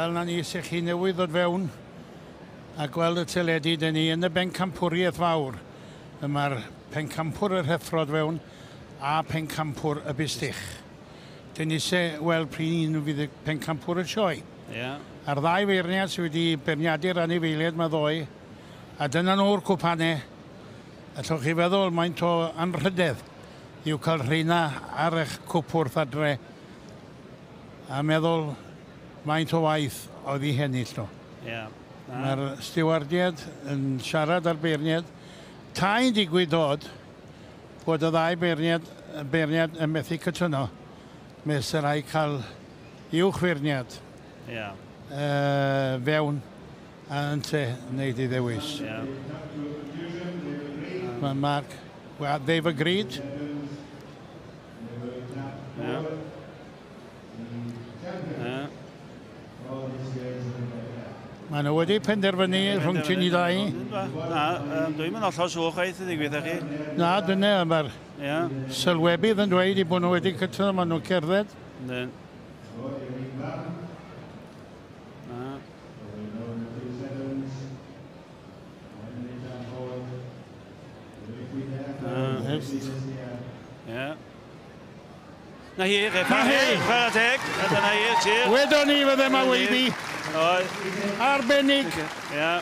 Wel, na ni, se chi newydd ddod fewn a gweld y teledu, dyn ni yn y bencampwriaeth fawr. Mae'r pencampwr yr heffrod fewn a pencampwr y bustych. Dyn ni eisiau weld pryn un fydd y pencampwr y sioe. Yeah. A'r ddau feirniad sydd wedi beirniadu'r anifeiliaid yma ddoe, a dyna nhw'r cwpanau. Allwch chi feddwl maint o anrhydedd i'w cael rheina ar eich cwpwrdd adre a meddwl maint o waith oedd i hennill nhw. Yeah. Mae'r stiwardiad yn siarad â'r beirniad. Tai'n digwydd dod bod y ddau beirniad yn methu cytuno. Mes y rhaid cael uwch feirniad fewn a ynte wneud ei ddewis. Yeah. Mae Mark, well, they've agreed. Yeah. Yeah. Mae nhw wedi penderfynu rhwng ti ni ddau. Na, dwi'n mynd hollol siŵr chwaith i ddigwydd â chi. Na, dyna, mae'r sylwebydd yn dweud i bod nhw wedi cytuno, maen nhw'n cerdded. Yndyn. Na. Na. Ie. Na hi, Na hi! Chwarae teg, a dyna hi, cheers. Wedon ni fydde ma weiddi. Oedd. Arbennig. Ie.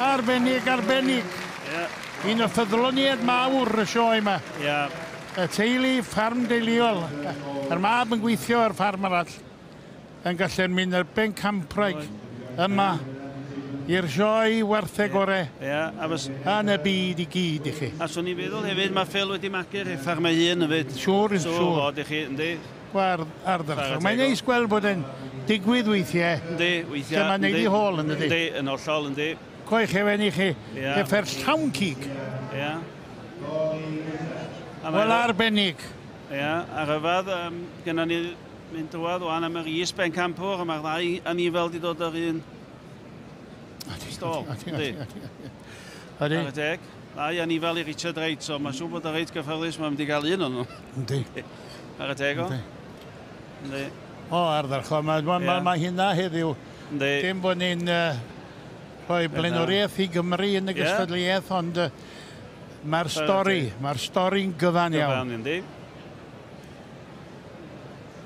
Arbennig, arbennig. Ie. Un o ffyddloniaid mawr y sioe yma. Ie. Y teulu ffarm deuluol. Yr mab yn gweithio ar ffarm arall. Yn gallu mynd ar bencampwraig yma i'r sioe wartheg gore. Ie, a fys... Yn y byd i gyd i chi. A swn i'n feddwl hefyd, mae Phil wedi magu'r heffer mae hun hefyd. Siŵr, So, siŵr. fod i chi, yndi? Gwar ardderchog. Chwarae Mae'n teg o. neis gweld bod e'n digwydd weithiau. Yndi, weithiau. Lle mae'n neud yndi. i hôl yn dydi? Yndi, yn hollol, yndi. Coech efen i chi. Ie. Heffer llawn cig. Ie. A Wel mae- arbennig. Ie, a rhyfedd, gynnon ni mynd drwadd wan am yr is bencampwr, a mae'r ddau anifel wedi dod o'r un stôl. Ydi, Yndi. ydi. Ar y deg. Ddau anifel i Richard Wright, so mae'n siŵr bod o reit gyfforddus, mae'n mynd i gael un o'n nhw. Yndi. Ar y deg o. Yndi. Yndi. O, ardderchog. Mae Ie. ma hynna heddiw. Yndi. Dim bod ni'n rhoi blaenoriaeth i Gymru yn y Ie. gystadleuaeth, ond mae'r Chwarae stori, teg. mae'r stori'n gyfan iawn. Gyfan, yndi.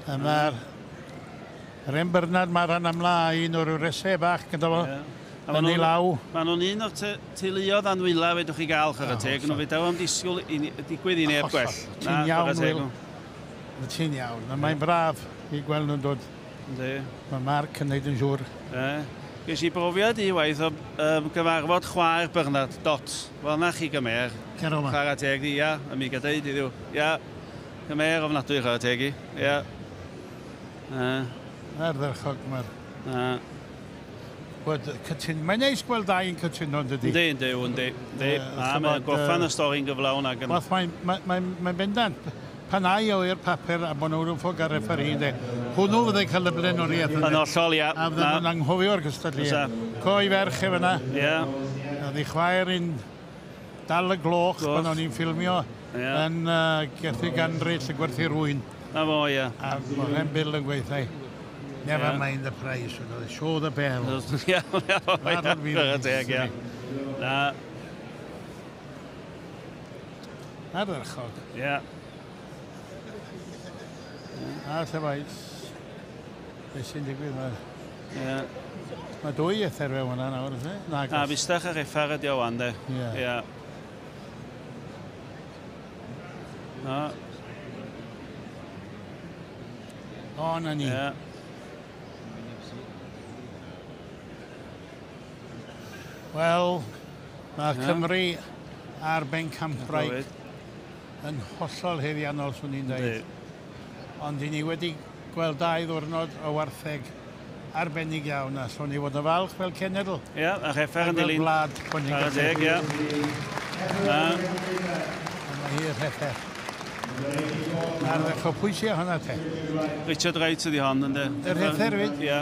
A mae'r Ren Bernard, mae'r rhan amla un o'r resau bach gyda fo. Ie. A ma' Yn ei nhw'n- law. Ma' nhw'n un o'r teuluoedd anwyla fedrwch chi gael, chwarae teg. Nhw fedra am disgwyl i digwydd i neb Hollol. gwell. Ti'n Na, iawn, chwarae teg Wil. nhw. Ti'n iawn. A mae'n braf i gweld nhw'n dod. Yndi. Mae Mark yn neud yn siŵr. Ie. Ges i brofiad i waith o gyfarfod chwaer Bernard, Dot. Wel, na chi gymer. Cer o 'ma. Chwarae teg di, ia. A mi gael deud iddiw. Ia. Gymer ofnadwy chwarae teg i. Ia. Ardderchog mae'r... Na. Bod cytun... Mae'n neis gweld dau yn cytuno, yn dydi? Yndi, yndi, yndi. Yndi. Ie, Na, ch'mod, mae'n gorffan y stori'n gyflawn ac yn... Wath, mae'n bendant. Pan ai o i'r papur a bod nhw'n ffog ar referee, yndi. Hwnnw fyddai'n cael y blaenoriaeth. Yn hollol, ia. A fydden Na. nhw'n anghofio'r gystadleuaeth. Fysa. Coi ferch e fyna. Ie. Oedd ei chwaer yn dal y gloch Gloch. pan o'n i'n ffilmio Ie. yn gwerthu ganrill y gwerthu rwyn. Na fo, ie. A mae hen Bill yn gweithio. Never Ie. mind the price, show the bell. Ie, ie, That'll be chwarae teg, ie. Na, Ardderchog. ie. A lle faes. Beth sy'n digwydd? Mae Ie. ma dwy ether fewn hwnna nawr, oes e? Na, Na, fustach ar effar ydi o wan, de. Ie. Ie. Na, O, na ni. ie. Wel, mae Ie. Cymru ar bencampwraig Bywyd. yn hollol haeddiannol, swn i'n Yndi. dweud. Ond i ni wedi gweld dau ddiwrnod o wartheg arbennig iawn, a swn i fod yn falch fel cenedl. Ie, a rheffer yn Fel dilyn. gwlad bod ni'n Chwarae gallu. teg, ie. Na, Mae hi'r rheffer. Ardderchog, pwy sy hwnna te? Richard Wright ydi hon, yndi. Yr heffer 'fyd? Ie.